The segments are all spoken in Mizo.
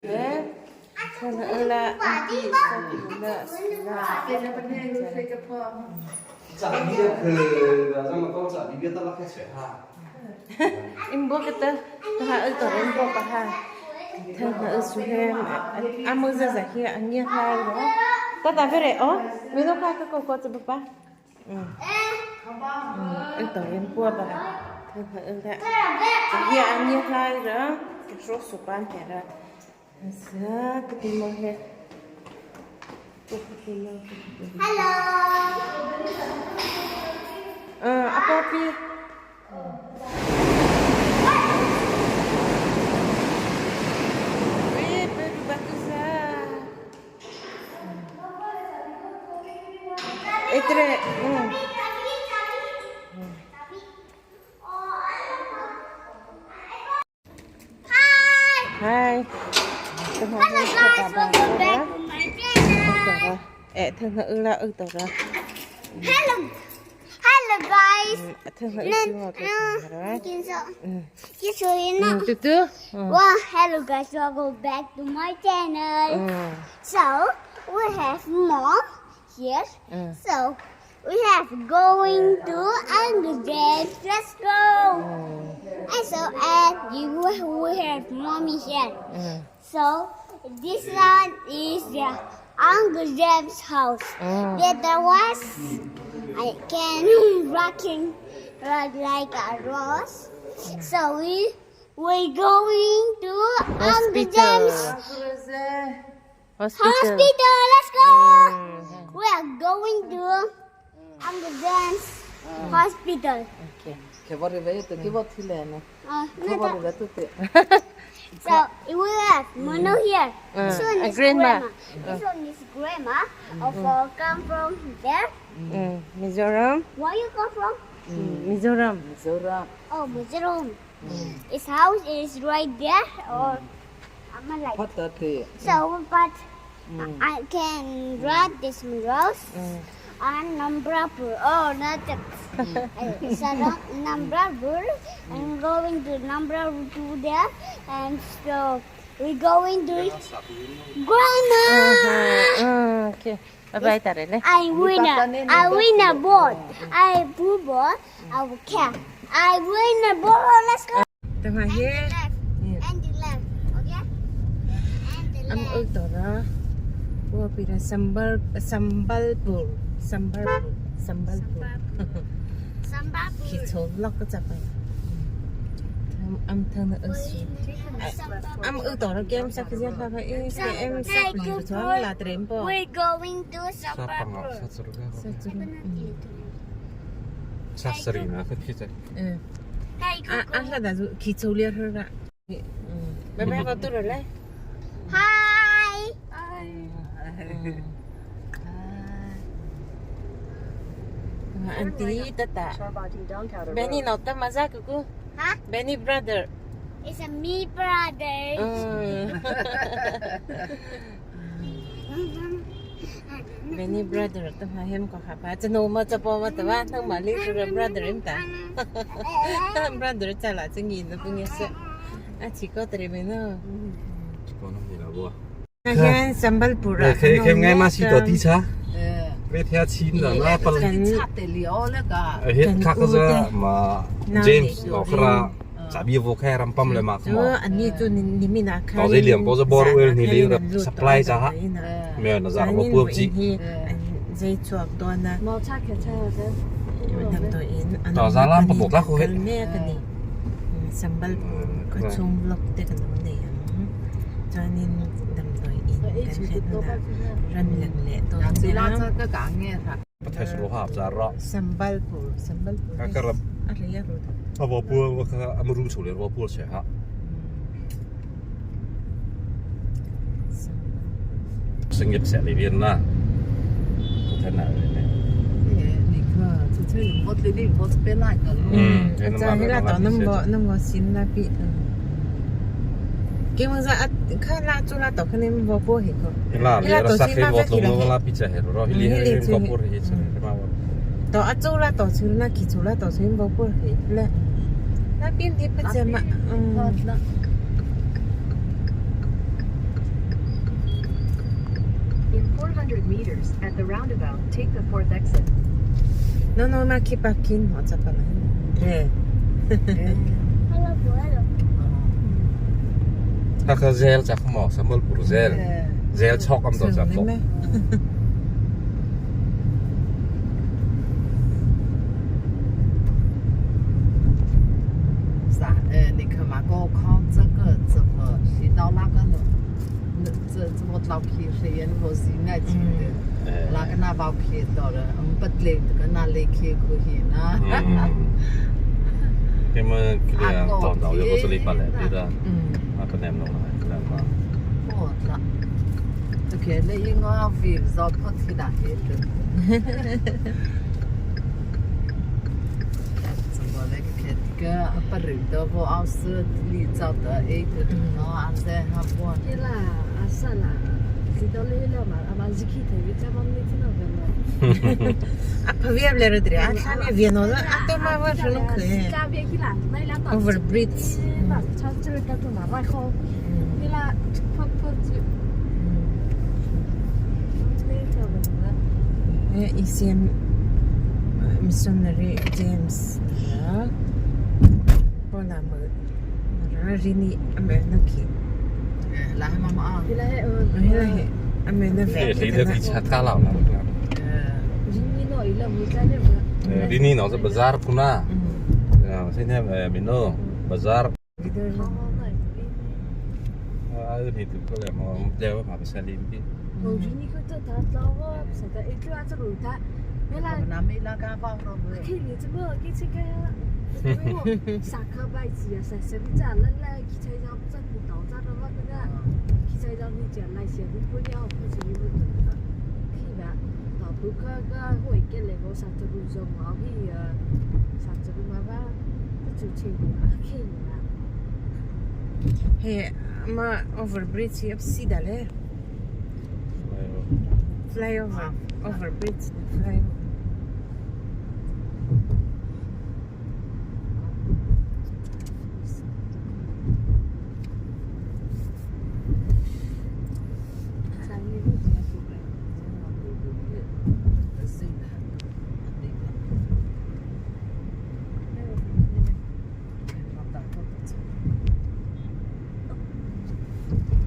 Hello. Hi. Hello guys, welcome back to my channel. Hello. Hello guys. Well, hello guys, welcome back to my channel. So, we have mom here. So, we have going to Uncle James. Let's go. And so, and you, we have mommy here. So, this one is the Uncle James house. The was I can rocking rock like a rose. So we going to Uncle James Hospital. hospital. Let's go. We are going to Uncle James hospital. Okay. So we have Mono here. This one A is grandma. grandma. This one is grandma. Of come from there. Mizoram. Where you come from? Mizoram. Oh, Mizoram. His house is right there, or I'm like so. But I can ride this rose and Nambrapur. Oh, not the so Nambrapur. I'm going to Nambrapur to there, and so we're going to grandma. Okay. Bye bye tarele. I win a, I win a ball. I blue ball. I will care. I win a ball. Let's go. Tama And the here. left. And the left. Okay? And the Am left. Ultora. Wa pira Sambal Sambalpur. Sambalpur. Sambalpur. Sambalpur. Kichol lok chapa. Am thang na asu. Am Ultora kem sa khizia kha kha e ke em sa pli chuan la trem po. We're going to Sambalpur. Sa chu. 杀死人啊！佢其实 Hey, A a la da zu kichol ya ra. Bye bye ba tu le. Hi. Auntie tata. Benny nota maza kuku. Huh? Benny brother. It's a me brother. Benny brother ta ma hem ko ha pa chano ma chapo ma ta wa thang ma li pura brother em ta. Brother cha la chang yin na pung se. A chi ko tre me no. 讲得你老母啊！ Hian Sambalpur. 佢佢啱啱先到地车，俾听钱人啦，不係卡嗰只嘛 James 落去啦，就邊個開人泵嚟嘛， Chu ani chu ni mi na kha. 到這兩波就波了，你你個 supply 就哈，咩那咋我不知。 Zai chuak do na. Dam to in. 到啥啦不落啦佢。 Me ka ni. Sambalpur ka chung vlog te kan nam nei ang. Chuanin dam to in kan khen na ran lang le to na. 不太熟哈，咋咯？ Sambalpur Sambalpur. 啊个 A le ya ro. 啊我不我看阿们入手了，我不去哈。星業石裏邊啦，都聽下嘅。嗯， Cha hela to nam bo nam bo sin la pi. Ke mo za kha la chu la to khanem bo po he ko. 啦，你啦，杀黑我拢我啦，比较黑咯，你黑个波黑出来嘛？ To a chu la to chu na ki chu la to chu bo po he la. La pin ti pa cha ma. 200 meters, at the roundabout, take the fourth exit. No no ma khi parking ho chapa na re. Hello, hello. Ta ka zel chak mo Sambalpur zel. Zel chok am to chak ko. 啥？呃，你看嘛，高考这个怎么谁到哪个了？那这怎么老去谁也不是爱情的，哪个那包去到了，我们不累，这个那累去可以呢。 cái mà cái toàn đầu cho cô lý bà lẹ đi ra mà cái nem nó cái nem mà 我了，这个那应该为啥跑去哪去的？怎么那个看这个不认得我二十里找的哎的，然后俺在哈我。 啦，阿三啦，知道你了嘛？阿妈是去头，你再帮你听到个嘛？ A pavia le rodri a thame vieno a to ma wa shunu khe. 家别去啦，那两档 Overbridge. 那他这个叫做哪外好？你啦，跑跑就。 ECM missionary James ra bona mo ra rini ame na ki. 来妈妈啊，原来 Hela he ame na lý ve. được thì chặt cá lão lắm 你那一路没在那么。 lý ni nó sẽ bazar puna thế nên mình nó bazar thì tụi có lẽ mà đeo mà phải xe lim đi 我觉得你可这他老我现在一句话这路他，原来。那没那个包了没？ khi你怎么给这个？下课白子啊，啥什么子啊？来来，去菜场不你到站了嘛？那个去菜场你讲来些，你不要不是你不懂的。去吧，到不可个会给那个啥子路上啊去啊，啥子路嘛吧，不就去啊去嘛。 He ma overbridge hi sida le. Flyover overbridge flyover.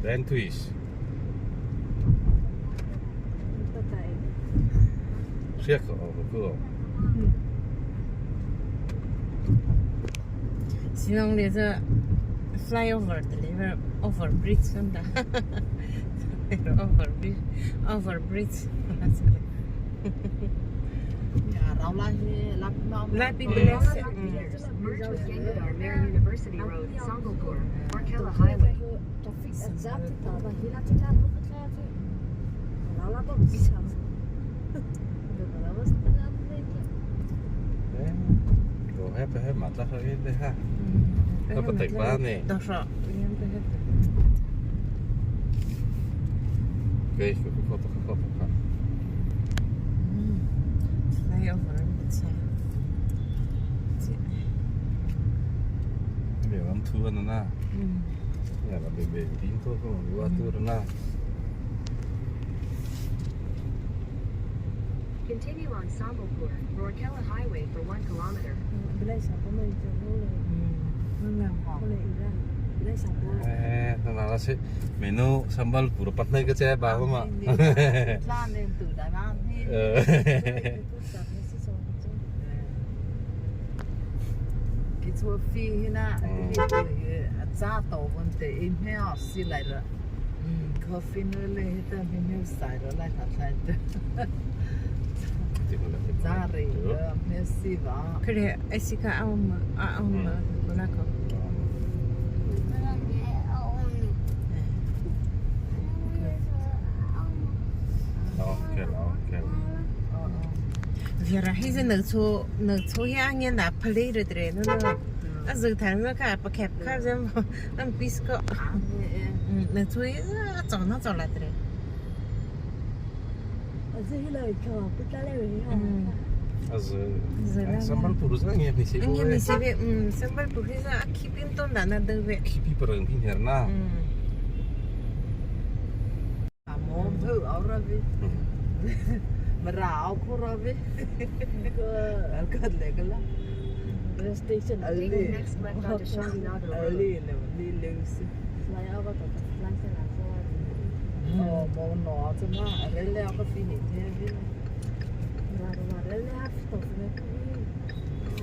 Dentist. 这个个。 希望你这 flyover 的里面 overbridge 真的，overbridge overbridge。拉比不了。 Merge with Gangadhar Mare University Road, Sambalpur, Orkela Highway. 还马扎和的哈，那不得办呢？到时候。可以，可可可可可。 Flyover 不错。别往土了呢。嗯。那个别别顶多个我土了呢。 Continue on Sambalpur, Rourkela Highway for 1 kilometer. 哎，那那是，没弄 Sambalpur 把那个在把嘛。那那堵在嘛？呃。 佢做飞呢，佢炸到问题，咩啊？死来了。咖啡那嘞，但没有晒了来他才的。炸的，没死吧？可是，哎，是个阿姆阿姆那个。 OK OK。 别人还是能做能做呀，你那不累了的，那个，啊，肉摊子看不看不看人，那比是个，嗯，能做也是早能早来的。嗯。 啊是，Sambalpur是你没去过？ 你没去过，嗯，Sambalpur是啊，去冰冻的那都呗。去比不人平天呐。嗯。啊，毛头哦，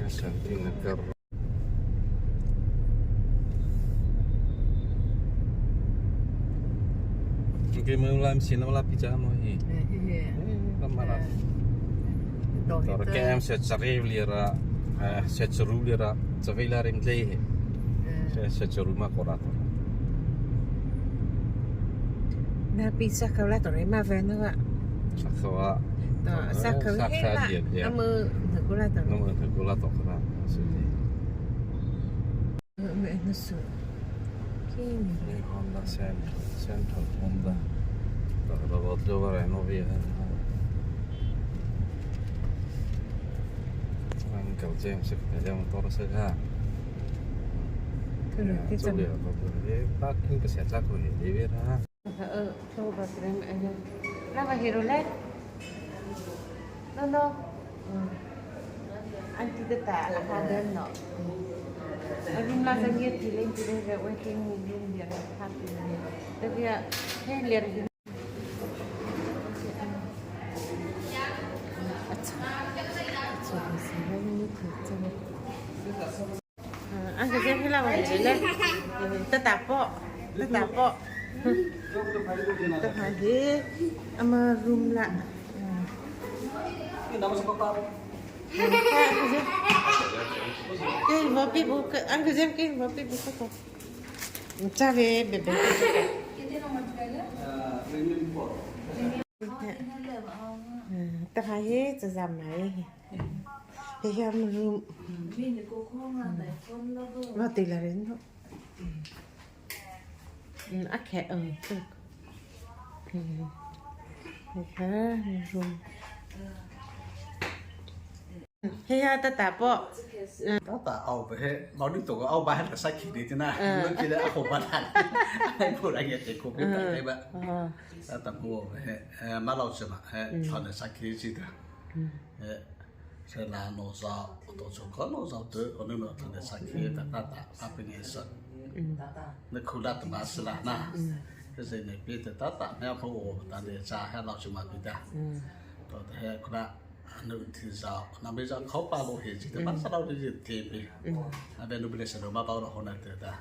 Shantinagar. Cái mưa làm xin nó làm pizza mà hi. Kem se charev lira se charu lira chavela rim tlei he. Se charu ma kora to. Na pizza khâu la tổ ma về nữa ạ. Sa khawa. Sa khâu hết la. Nó mơ thử cô la tổ. Nó mơ thử cô la tổ kora. Mẹ nó sửa. Honda Central Honda. Uncle James cái motor sa ga. Parking ke sa ko he vera. Ờ, bà em anh. La bà hero le. No no. Anh ti ta ha den no. Room la sang ye ti len ti le waiting room dia ha ti ne. Tapi ya he ler hi. Anh cái gì là vậy đấy, ta tạp bộ, ta tạp bộ, ta phải thế, ama room lạ. Cái vợ bị bố cái anh cái gì cái vợ bị bố cái cha về bé bé. Ta phải thế, ta làm này. Thế em room. Mà tỷ là đến thôi. À khẽ ở được. Thế room. Thế ta ta bộ. ตาเอาไปให้เราดึงตัวก็เอาบ้านแต่สักขีดดีนะเมื่อกี้แล้วเอาบ้านให้พูดอะไรเงี้ยคงไม่ไปได้บ้างแต่กูให้มาเราใช่ไหมให้ทำในสักขีดสิเด้อเสนาโนซาตัวสุขโนซาตัวคนนึงทำในสักขีดแต่ตาตาตาเป็นเอส那苦辣的嘛是啦，那就是那边的大大那要我当的家还老什么的，到的还苦辣。那听说那没说考巴罗黑子的，马上老的就贴呗，那边都不得是罗马包了后来的的，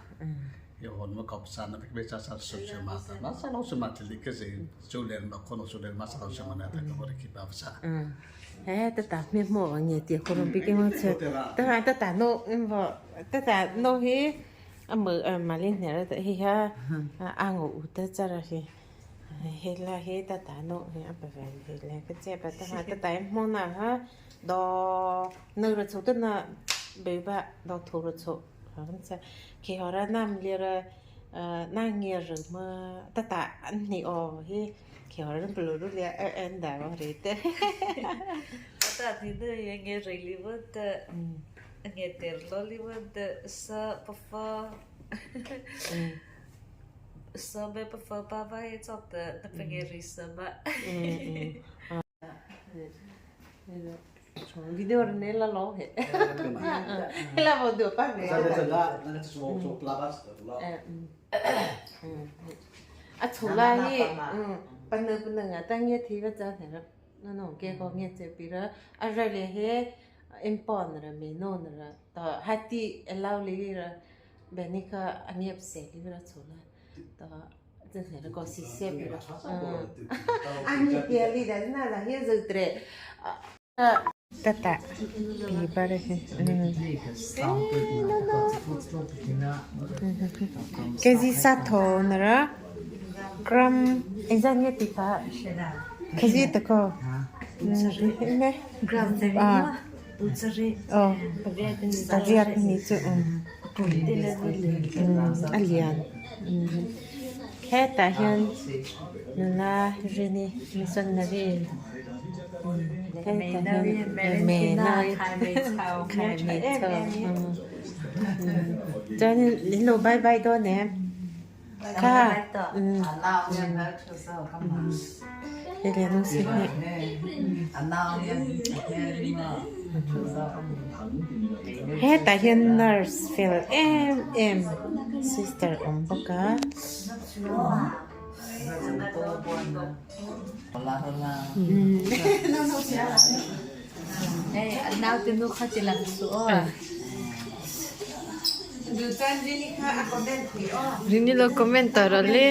有后那么搞不上，那别加上手什么的，马上老什么的，你可是就连那可能就连马上老什么的，他个我的去办不上。 哎，ta ta mẹ mỏ nghe tiếng cô bị cái món chơi. Ta ta ta nô vợ ta ta nô hi à mở mà lên này là hi ha à ngủ ta cha ra hi hi là hi ta ta nô hi à bà về hi là cái chế bà ta ta ta em món nào ha đó nơi rồi số tên là bế bà đó thu rồi số không sao khi họ ra nam liền ra nàng nghe rồi mà ta ta ăn nị ồ hi khi họ ra bự lúc liền em đã vào rồi thế Ta thì nơi nghe rồi li vân nghe terlo li vân sa pa sa me pa fa pa va e tot na pengeri sama. Video này là lo hết. Là vào được bác này. À chủ là hi, ban đầu ban đầu à, tăng nhiệt thì bây giờ thì nó nó cái có nhiệt thì bây giờ à rồi là hi impon rồi mình non rồi, đó hati allow lý rồi, bên này cái anh em sẽ đi rồi chủ là, đó真是个是些比了，啊，你别理的那那些就对，啊，哒哒，比巴的是，cái gì sát thổ nữa gram anh ra nghe tí phá cái gì đó cô Gram à ờ ta viết ní chữ alian thế ta hiện là Jenny missionary thế ta hiện mẹ nói khai mẹ cho cho nên lô bye bye đó nè. Kha. Hetah hian nurse fel em em sister awm bawk a. Rini lo comment tawh rawh le.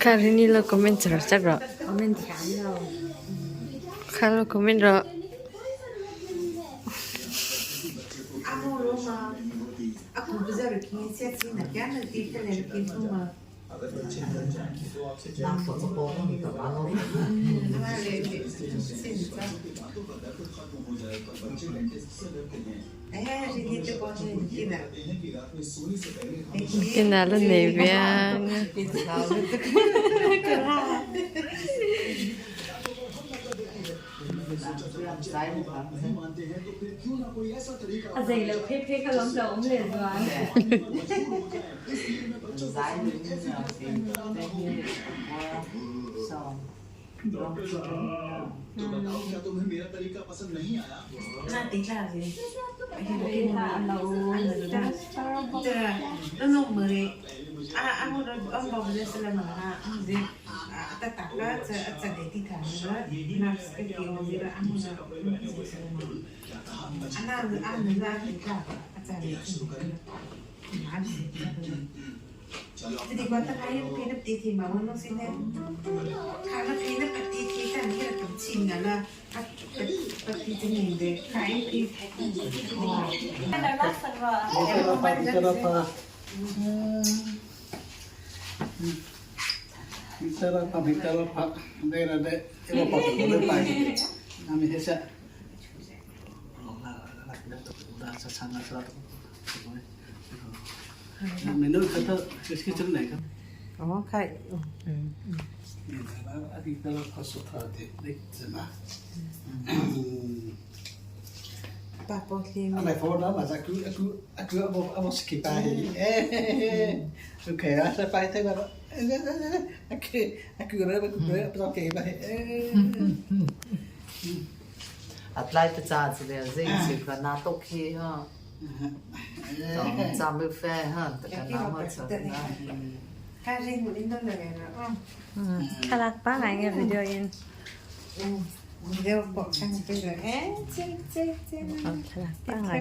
Kha Rini lo comment char char rawh. Kha lo comment rawh. Kinah la nei ve ang. Thlalak pangngai nge video in. Thlalak pangngai.